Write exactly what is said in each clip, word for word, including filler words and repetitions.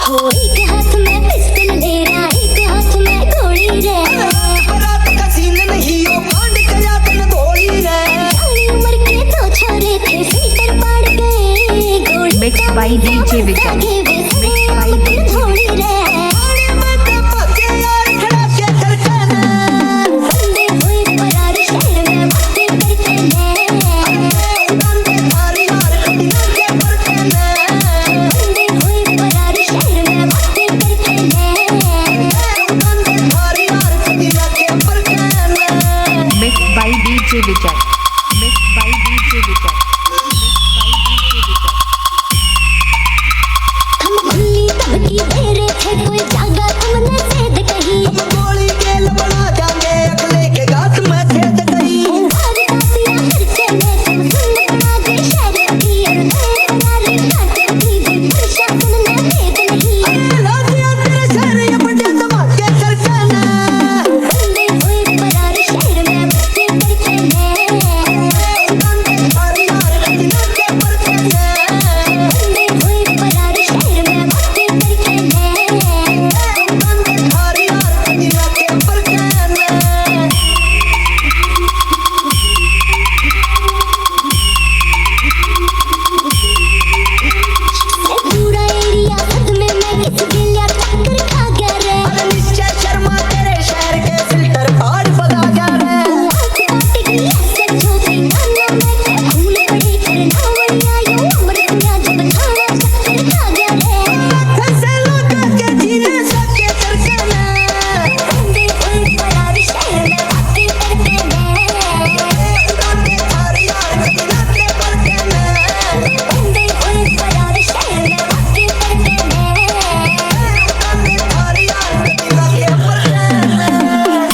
वो एक हाथ में पिस्टल ले रहा, एक हाथ में गोली रे। रात बरात का सीन नहीं, यो कांड कया तन गोली रे। सारी उम्र के दो छोरे थे, फिल्टर पाड़ गए। गोली Mixed by D J Vijay. Mixed by D J। थोड़ी रे। अरे मत भागे यार, खड़ा के धड़कन। बंदे हुए फरार शहर में बातें करते हैं। Mixed by D J Vijay. Mixed by D J विजय। हम गुल्ली तब की दे रहे थे, कोई जागा तुमने सेध कही। हम गोली गेल बना जाएंगे, अगले के गात में छेद कही।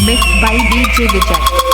Mixed by D J Vijay.